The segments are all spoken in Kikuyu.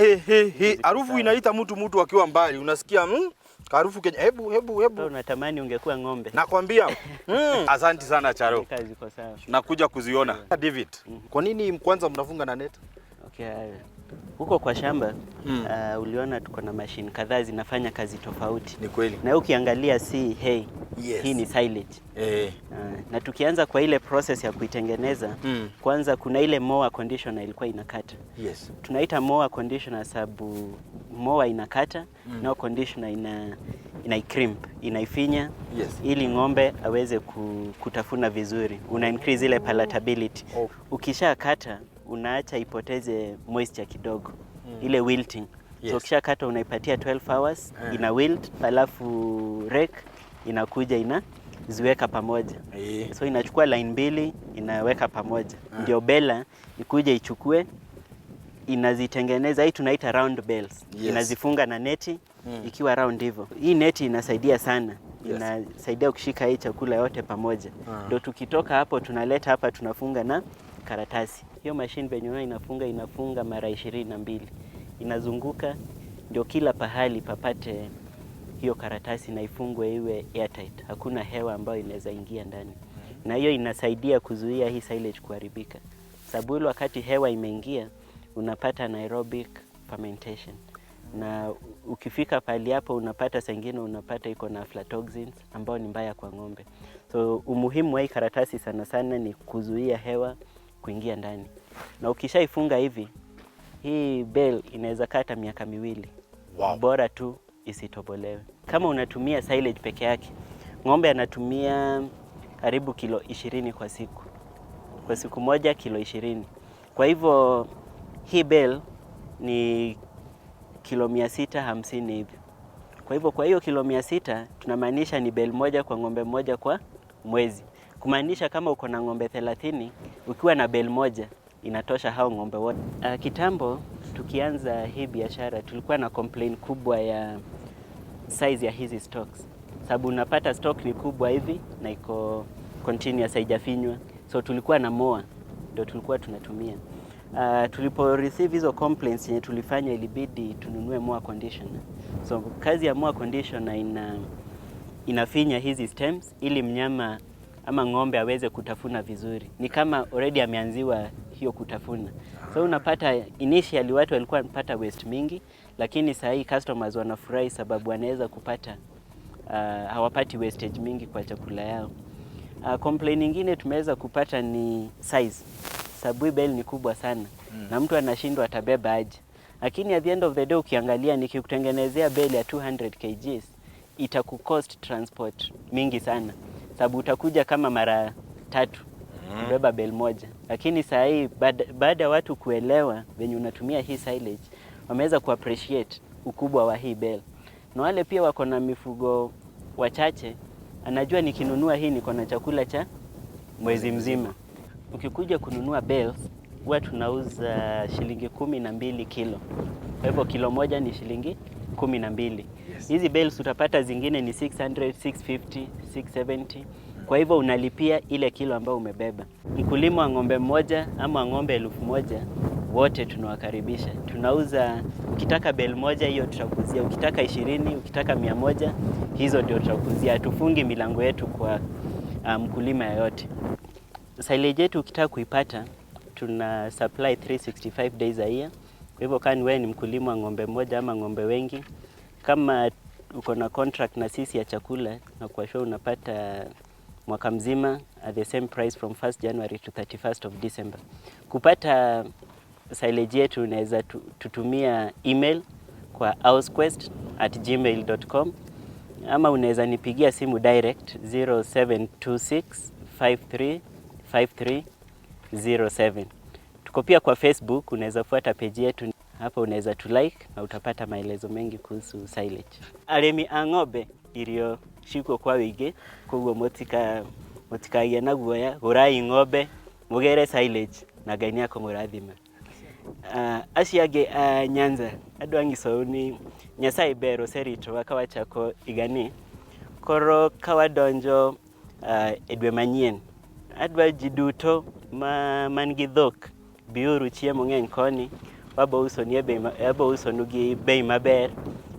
He he he, Ziko harufu sawa. Inaita mtu akiwa mbali, unasikia harufu Kenya. Hebu hebu Wewe hebu, unatamani ungekuwa ng'ombe. Nakwambia. Asante sana, Charo, Kazi iko sawa. Nakuja kuziona. David, kwa nini kwanza mnafunga na net? Okay, huko kwa shamba uliona tuko na mashine kadhaa zinafanya kazi tofauti. Ni kweli. Na ukiangalia si hay, hii ni silage. Na tukianza kwa ile process ya kuitengeneza, kwanza kuna ile mower conditioner ilikuwa inakata. Tunaita mower conditioner sababu mower inakata na conditioner ina crimp, inaifinya ili ng'ombe aweze kutafuna vizuri. Una increase ile palatability. Ukishakata unaacha ipoteze moisture kidogo, ile wilting. So ukishakata unaipatia 12 hours, ina wilt, alafu rake inakuja inaziweka pamoja. So inachukua line mbili, inaweka pamoja, ndio baler ikuje ichukue, inazitengeneza. Hii tunaita round bales. Inazifunga na neti ikiwa round hivyo. Hii neti inasaidia sana, inasaidia kushika hii chakula yote pamoja. Ndio tukitoka hapo tunaleta hapa, tunafunga na karatasi. Hiyo machine venye unaona inafunga, inafunga mara 22, inazunguka ndio kila pahali papate hiyo karatasi na ifungwe iwe airtight, hakuna hewa ambayo inaweza ingia ndani, na hiyo inasaidia kuzuia hii silage kuharibika, sababu ile wakati hewa imeingia unapata anaerobic fermentation, na ukifika pahali hapo unapata saa ingine unapata iko na aflatoxins ambao ni mbaya kwa ng'ombe. So umuhimu wa hii karatasi sana sana ni kuzuia hewa kuingia ndani, na ukishaifunga hivi, hii bale inaweza kata miaka 2 bora tu isitobolewe. Kama unatumia silage peke yake, ng'ombe anatumia karibu kilo 20 kwa siku, kwa siku moja kilo 20. Kwa hivyo hii bale ni kilo 650 hivi. Kwa hivyo kwa hiyo kilo 600 tunamaanisha ni bale moja kwa ng'ombe moja kwa mwezi. Kumaanisha kama uko na ng'ombe 30, ukiwa na bale moja inatosha hao ng'ombe wote. Kitambo tukianza hii biashara tulikuwa na complain kubwa ya size ya hizi stalks, sababu unapata stalk ni kubwa hivi na iko continuous, haijafinywa, so tulikuwa na mower ndio tulikuwa tunatumia. Tulipo receive hizo complaints, yenye tulifanya ilibidi tununue mower conditioner. So kazi ya mower conditioner inafinya hizi stems ili mnyama ama ng'ombe aweze kutafuna vizuri. Ni kama already ameanziwa hiyo kutafuna. So unapata initially watu walikuwa wanapata waste mingi, lakini saa hii customers wanafurahi sababu wanaweza kupata hawapati wastage mingi kwa chakula yao. Complaint nyingine tumeweza kupata ni size. Sababu hii bale ni kubwa sana na mtu anashindwa atabeba aje. Lakini at the end of the day ukiangalia, nikikutengenezea bale ya 200 kgs itakucost transport mingi sana, sababu utakuja kama mara tatu kubeba bale moja. Lakini saa hii baada ya watu kuelewa venye unatumia hii silage, wameweza kuappreciate ukubwa wa hii bale, na wale pia wako na mifugo wachache, anajua nikinunua hii niko na chakula cha mwezi mzima. Ukikuja kununua bales huwa tunauza shilingi 12 kilo. Kwa hivyo kilo moja ni shilingi 12. Hizi bales utapata zingine ni 600, 650, 670. Kwa hivyo unalipia ile kilo ambayo umebeba. Mkulima wa ng'ombe mmoja ama wa ng'ombe 1000, wote tunawakaribisha. Tunauza, ukitaka bale moja hiyo tutakuzia, ukitaka 20, ukitaka 100, hizo ndio tutakuzia. Hatufungi milango yetu kwa mkulima yoyote. Silage yetu ukitaka kuipata, tuna supply 365 days a year. Kwa hivyo kama wewe ni mkulima wa ng'ombe moja ama ng'ombe wengi, kama uko na contract na sisi ya chakula, na kwa sure unapata mwaka mzima at the same price from 1st January to 31st of December. Kupata silage yetu unaweza tutumia email kwa ausquest@gmail.com ama unaweza nipigia simu direct 0726 535307. Tuko pia kwa Facebook, unaweza fuata page yetu hapo, unaweza tu like na utapata maelezo mengi kuhusu silage. Arĩmi a ng'ombe, irio cikuo kwa wĩingĩ, koguo mũtikagĩe na guoya, gũrai ng'ombe mũgere silage na Ngai nĩekũmũrathima. Acio angĩ a Nyanza, andũ a Ng'isou ni Nyasaye ber oseritowa ka wachako higani. Koro ka wadonjo e dwe manyien, adwa ji duto ma man gi dhok, biuru, chiemo ng'eny koni. Wabo uso ni e bei wabo usonu gi bei maber.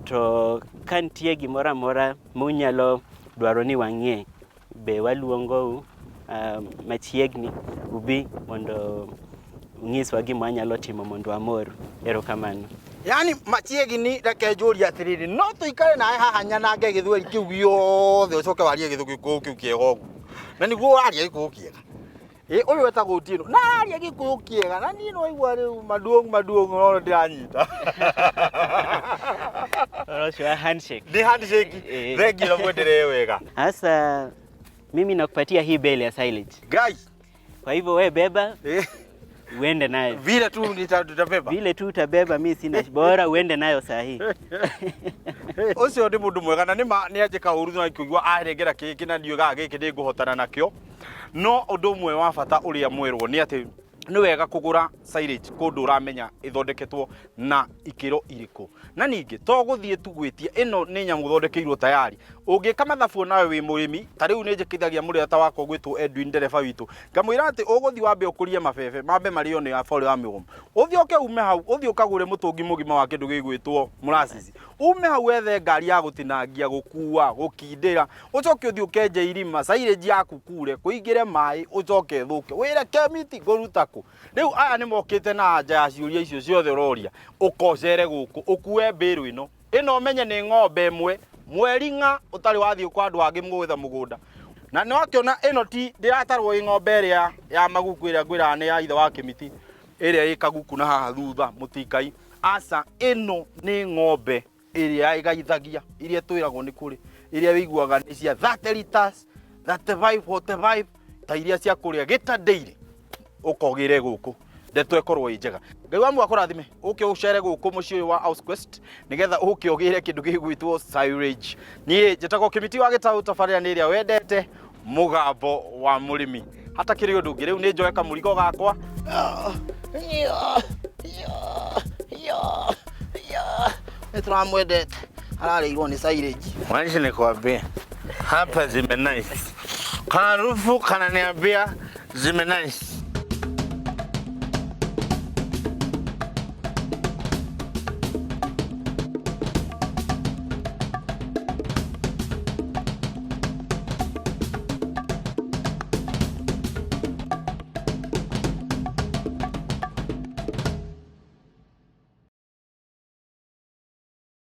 To ka nitie gimoro amora munyalo dwaro ni wang'e, be waluongou machiegni ubi mondo unyiswa gima wanyalo timo mondo wamoru. Erokamano. Yani machiegni reke njũrie atĩrĩrĩ, no tũikare nawe haha nyanange gĩthweri kĩu gĩothe ũcoke warie gĩkũyũ kĩu kĩega ũguo, na nĩguo waria gĩkũyũ kĩega. Ĩ ũyũ wetagwo Otieno na araria gĩkũyũ kĩega, na niĩ no igua rĩu maduong maduong no ndĩranyita. Ũhoro ũcio wa handshake. Nĩ handshake. Thengiũ na mwendelee wega. Sasa mimi nakupatia hii bale ya silage. Guys. Kwa hivyo we beba, uende nayo. Vile tu nitabeba. Vile tu utabeba, mimi sina, bora uende nayo saa hii. Ucio ni mundu mwega na nima ni anjika uru na kuigua arengera kiki na ndiugaga giki ndinguhotana nakio. No undu umwe wa bata uria mwerwo ni ati ni wega kugura silage kundu uramenya ithondeketwo na ikiro iriku. Na ningi to guthie tu gwitia ino ni nyamu thondekeirwo tayari. Ungika mathabu nawe wi murimi ta riu ni njikithagia murata wakwa gwitwo Edwin ndereba witu, ngamwira ati uguthi wambe ukurie mabebe mambe mario ni abore wa migomo, uthi uke ume hau uthi ukagure mutungi mugima wa kindu gigwitwo molasses, ume hau wethe ngari ya gutinangia gukua gukindira, ucoke uthi ukenje irima silage yaku kure kuingire mai ucoke thuke wire kemiti nguruta ku. Riu aya ni mokite na anja ya ciuria icio ciothe uroria, ukocere guku ukue mbiru ino ino umenye ni ng'ombe imwe mweri ng'a utari wathie kwa andu angi gwetha mugunda. Na ni wakiona ino ti ndiratarwo i ng'ombe iria ya maguku iria ngwiraga ni ya ithe wa Kimiti iria i kaguku na haha thutha mutikai. Aca, ino ni ng'ombe iria igaithagia iria twiragwo ni kuri iria wiguaga ni cia 30 liters 35 45 ta iria cia kuria gita daily ukogire guku ndeto ikorwo i njega. Ngai wa Mungu akũrathime uke ucere guku muciĩ ũyũ wa House Quest nigetha uke ugire kindu gigwitwo silage. Niĩ njĩtagwo Kimiti wa Gĩtaũ, tabarĩra nĩ ĩrĩa wendete mũgambo wa mũrĩmi. Hata kĩrĩ ũndũ ũngĩ rĩu nĩ njoe kamũrigo gakwa. Nĩ tũramwendete ararĩirwo nĩ silage. Mwandishi nikwambie hapa zime nice. Harufu kananiambia zime nice.